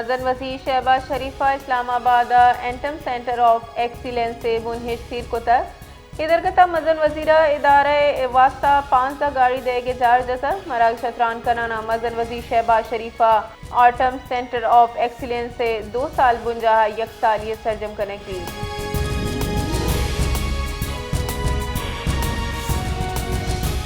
مزن وزیر شہباز شریف ءَ اسلام آباد ءَ اینٹم سینٹر آف ایکسیلنس ءِ بنہشت سیر کتگ۔ اے درگت ءَ مزن وزیر ءَ ادارہ ءِ واستہ پانزدہ گاڑی دئیگ ءِ جار جتگ۔ مراگش ءَ تران کنان ءَ مزن وزیر شہباز شریف ءَ آٹم سینٹر آف ایکسیلنس ءِ دو سال بنجاہ ءَ یک سالی ءِ سرجم کنگ بیت۔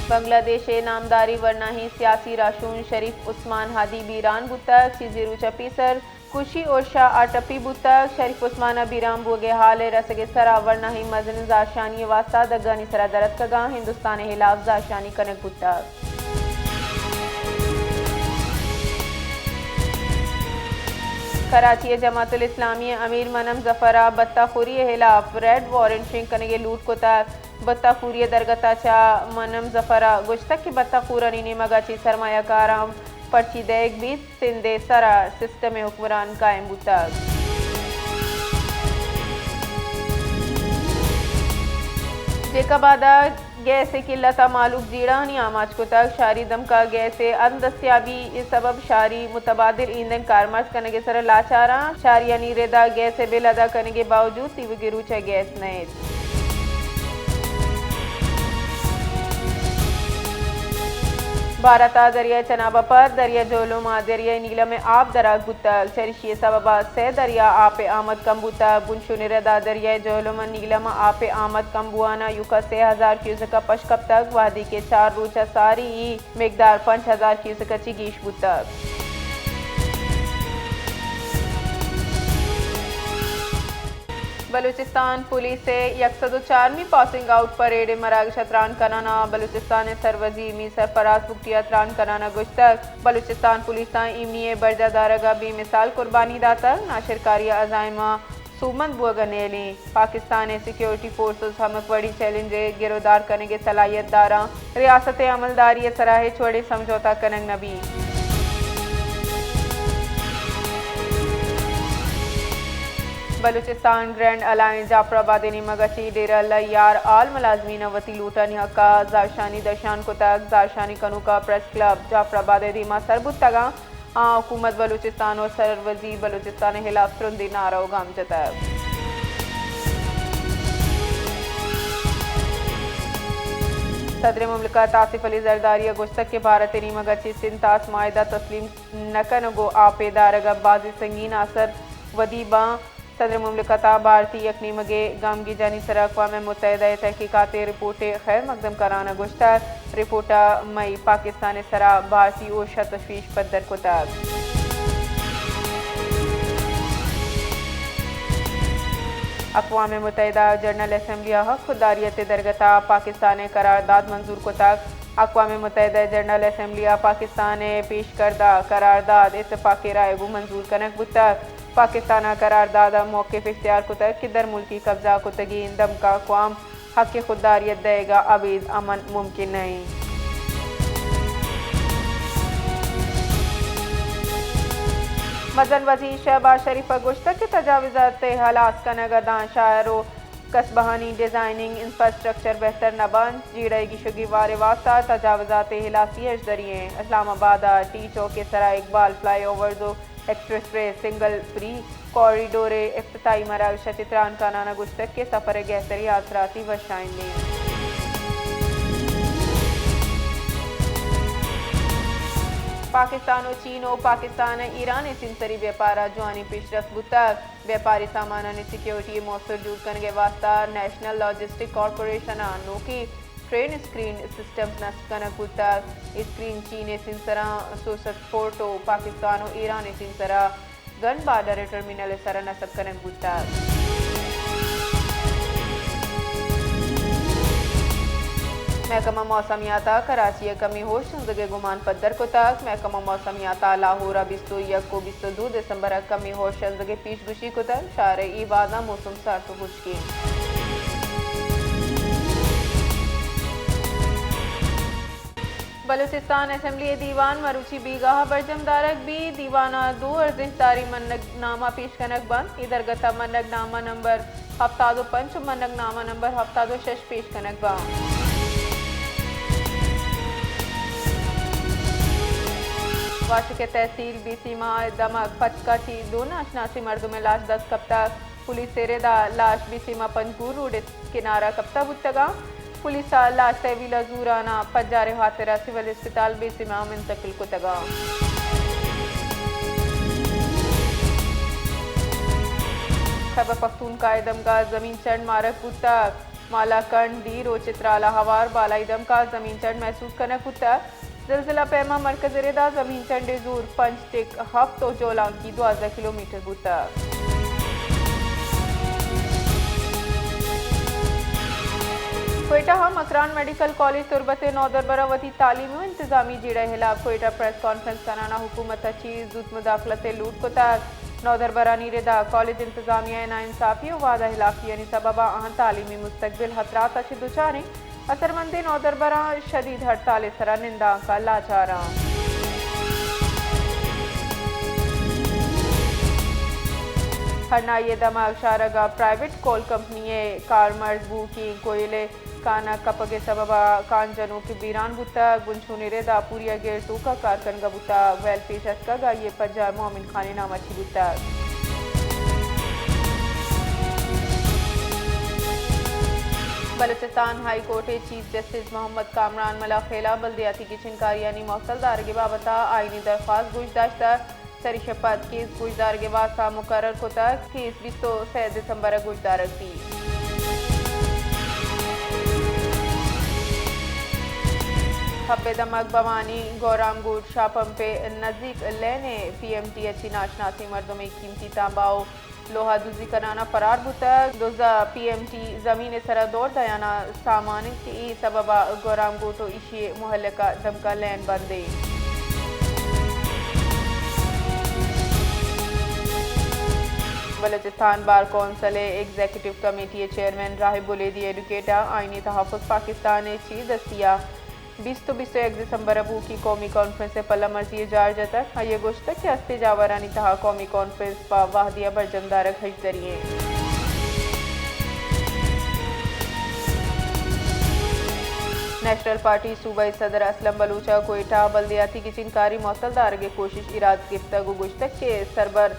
بنگلہ دیش ءِ نامداریں ورناہیں سیاسی راہشون شریف عثمان ہادی بیران بوتگ۔ چیزے روچ ءَ پیسر کشی ارش ءَ آ ٹپی بوتگ۔ شریف عثمان ءِ بیران بوگ ءِ ہال ءِ رسگ ءِ سرا ورناہیں مزنیں زہرشانی ءِ واستہ دگانی سرا در اتکگاں ہندوستان ءِ ہلاف زہرشانی کنگ بوتگ۔ کراچی ءِ جماعت الاسلامی ءِ امیر منم ظفر ءَ بتہ خوری ءِ ہلاف ریڈ وارنٹ شنگ کنگ ءِ لوٹ کتگ۔ بتہ خوری ءِ درگت ءَ چہ منم ظفر ءَ گوشتگ کہ بتہ خورانی نیمگ ءَ چہ سرمایہ کاراں پرچی دئیگ بیت، سندھ ءِ سرا سسٹم ءِ حکمران قائم بوتگ۔ جیکب آباد ءَ گیس ءِ قلت ءَ مہلوک جیڑہانی آماچ کتگ۔ شاری دمگ ءَ گیس ءِ عدم دستیابی ءِ سبب شاری متبادل ایندھن کارمرز کنگ ءِ سرا لاچاراں۔ شاریانی رد ءَ گیس ءِ بل ادا کنگ ءِ باوجود تیوگیں روچ ءَ گیس نئیت۔ بھارت ءَ دریائے چناب ءَ پد دریائے جہلم ءَ دریائے نیلم ءِ آپ دراگ بوتگ۔ چریشی ءِ سبب ءَ سئے دریا آپ ءِ آمد کم بوتگ۔ بنشون ءِ رد ءَ دریائے جہلم ءَ نیلم ءَ آپ ءِ آمد کم بوان ءَ ایوک ءَ سئے ہزار کیوسک ءَ پش کپتگ، وہدے کہ چار روچ ءَ ساری ءِ مقدار پنچ ہزار کیوسک ءَ چہ گیش بوتگ۔ بلوچستان پولیس ءِ یک سد ءُ چارمی پاسنگ آؤٹ پریڈ ءِ مراگش ءَ تران کنان ءَ بلوچستان ءِ سروزیر میر سرفراز بگٹی ءَ تران کنان ءَ گوشتگ، بلوچستان پولیس ءَ ایمنی ءِ برجاہ دارگ ءَ بے مثال قربانی داتگ، ناشرکاری ءِ عزائم ءَ سوبمند بوگ ءَ نیلیں۔ پاکستان ءِ سیکیورٹی فورسز ہمک وڑیں چیلنج ءِ گرودار کنگ ءِ صلاحیت داراں۔ ریاست ءِ عملداری ءِ سرا ہچ وڑیں سمجھوتہ کنگ نہ بیت۔ بلوچستان گرینڈ الائنس جعفر آباد ءِ نیمگ ءَ چہ ڈیرہ اللہ یار آل ملازمین ءَ وتی لوٹانی حق ءَ زہرشانی درشان کتگ۔ زہرشانی کنوکاں پریس کلب جعفر آباد ءِ دیما سر بوتگاں۔ آ حکومت بلوچستان ءُ سروزیر بلوچستان ءِ ہلاف ترندیں نعرہ ءُ گام جتگ۔ صدر مملکت آصف علی زرداری ءَ گوشتگ کہ بھارت ءِ نیمگ ءَ چہ سنتاس معاہدہ تسلیم نہ کنگ ءُ آپ ءِ دارگ ءَ بازیں سنگین آسر ودی باں۔ صدر مملکت ءَ بھارتی یک نیمگے گامگیجانی سرا اقوام متحدہ ءِ تحقیقاتی رپورٹ ءِ خیر مقدم کنان ءَ گوشتگ، رپورٹ ءَ مئی پاکستان ءِ سرا بھارتی ہوش ءُ تشویش پدر کتگ۔ اقوام متحدہ جنرل اسمبلی ءَ حق خودداریت ءِ درگت ءَ پاکستان ءِ قرارداد منظور کتگ۔ اقوام متحدہ جنرل اسمبلی ءَ پاکستان ءِ پیش کردہ قرارداد اتفاق رائے گوں منظور کنگ بوتگ۔ پاکستان ءَ قرارداد ءَ موقف اختیار کتگ کہ درملکی قبضہ کتگیں دمگ ءَ اقوام حق خودداریت دئیگ ءَ ابید امن ممکن نہ انت۔ مزن وزیر شہباز شریف ءَ گوشتگ کہ تجاوزات ءِ ہلاس کنگ ءَ داں شہر ءُ قصبہانی ڈیزائننگ انفراسٹرکچر بہتر نہ بنت، جیڑہ ءِ گیشگیوار ءِ واستہ تجاوزات ءِ ہلاسی اش دری انت۔ اسلام آباد ءَ ٹی چوک ءِ سرا اقبال فلائی اوورز ءُ ایکسپریس وے سنگل پری کوریڈور ءِ افتتاحی مراگش ءَ چہ تران کنان ءَ گوشتگ کہ سفر ءِ گہتری ءِ آسراتی وش آئندہ انت۔ پاکستان ءُ چین ءُ پاکستان ءُ ایران ءِ سیمسری بیپار ءَ جوانیں پیشرفت بوتگ۔ بیپاری سامانانی سیکیورٹی ءِ موثر جوڑ کنگ ءِ واستہ نیشنل لاجسٹک کارپوریشن ءَ نوکیں ٹرین اسکرین سسٹمز نصب کنگ بوتگ۔ اے اسکرین چین ءِ سینسراں سوسک پورٹ ءُ پاکستان ءُ ایران ءِ سینسر ءَ گن بارڈر ءِ ٹرمینل ءِ سرا نصب کنگ بوتگ۔ محکمہ موسمیات ءَ کراچی ءَ کمیں ہوش شنزگ ءِ گمان پدر کتگ۔ محکمہ موسمیات ءَ لاہور ءَ بیست ءُ یک ءُ بیست ءُ دو دسمبر ءَ کمیں ہوش شنزگ ءِ پیش گوشی کتگ، شہر ءِ اے وہداں موسم سارت ءُ ہشکیں۔ بلوچستان اسمبلی ءِ دیوان مروچی بیگاہ ءَ برجم دارگ بیت۔ دیوان ءَ دو ارزشت داریں منگ نامہ پیش کنگ بنت۔ اے درگت ءَ منگ نامہ نمبر ہفتاد ءُ پنچ ءُ منگ نامہ نمبر ہفتاد ءُ شش پیش کنگ بنت۔ واشک ءِ تحصیل بیسیما ءِ دمگ پتک ءَ چہ دو ناشناسیں مردم ءِ لاش دست کپتگ۔ پولیس ءِ رد ءَ لاش بیسیما پنجگور روڈ ءِ کنارا کپتہ بوتگاں۔ پولیس ءَ لاش تحویل ءَ زوران ءَ پجار ءِ ہاترا سول اسپتال بیسیما منتقل کتگاں۔ خیبر پختونخوا ءِ دمگا زمین چنڈ مارگ بوتگ۔ مالاکنڈ، دیر و چترال ءَ ہوار بالائی دمگا زمین چنڈ محسوس کنگ بوتگ۔ زلزلہ پیما مرکز ءِ ردا زمین چنڈ ءِ زور پنچ ٹک ہپت و جولانکی دوازدہ کلومیٹر بوتگ۔ کوئٹہ ءِ مکران میڈیکل کالج تربت ءِ نودربراں وتی تعلیمی و انتظامی جیڑہ ءِ ہلاپ کوئٹہ پریس کانفرنس کنان ءَ حکومت ءَ چہ زوت مداخلت ءِ لوٹ کتگ۔ نودربرانی ردا کالج انتظامیہ ءِ ناانصافی و وعدہ ہلافیانی سبب ءَ آہاں تعلیمی مستقبل خطرات ءَ چہ دچار انت۔ اثرمندیں نودربراں شدید ہڑتال ءِ سرا نندانک ءَ لاچاراں۔ ہرنائی ءِ دمگ شاہرگ ءَ پرائیویٹ کول کمپنی ءِ کارمرز بوھوکیں کوئلہ ءِ کان ءَ کپگ ءِ سبب ءَ کان جنوک بیران بوتگ۔ بنچ ہونی رد ءَ پوری ءَ گیل توک ءَ کار کنگ ءَ بوتگ۔ ویل پیش اتکگ، آئی ءِ پجار مومن خان ءِ نام ءَ چہ بوتگ۔ بلوچستان ہائی کورٹ ءِ چیف جسٹس محمد کامران ملاخیل ءَ بلدیاتی گچین کاریانی معطل دارگ ءِ بابت ءَ آئینی درخواست گوش داشتگ۔ سری شپت کیس گوشدارگ ءِ واستہ مقرر کتگ۔ کیس بیست و سئے دسمبر ءَ گوشدارگ بیت۔ ہب ءِ دمگ بھوانی گورام گوٹ شاہ پمپ ءِ نزیک لین ءِ پی ایم ٹی ءَ چہ ناشناسیں مردمے قیمتی تانبہ و لوہا دزی کنان ءَ فرار بوتگ۔ دز ءَ پی ایم ٹی زمین ءِ سرا دور دیان ءَ سامان انت کہ اے سبب ءَ گورام گوٹ و ایشی ءِ مہلک ءَ دمگا لین بند انت۔ بلوچستان بار کونسل ءِ ایگزیکٹو کمیٹی ءِ چیئرمین راہب بلیدی ایڈوکیٹ ءَ آئینی تحفظ پاکستان ءِ چیردستی ءَ بیست و بیست و یک دسمبر ءَ بوھوکیں قومی کانفرنس ءِ پلہ مرزی ءِ جار جتگ۔ آئی ءَ گوشتگ کہ استیں جاورانی تہا قومی کانفرنس پہ وہدی ءَ برجم دارگ ہژدری انت۔ نیشنل پارٹی صوبائی صدر اسلم بلوچ ءَ کوئٹہ ءَ بلدیاتی گچین کاری معطل دارگ ءِ کوشش ایراد گپتگ و گوشتگ کہ سربر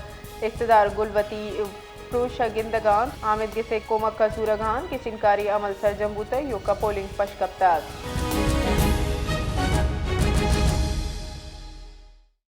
اقتدار گل وتی پروش ءَ گندگ ءَ انت، آمید گس ءِ کمک ءَ زورگ ءَ انت، گچین کاری عمل سرجم بوتگ، ایوک ءَ پولنگ پش کپتگ۔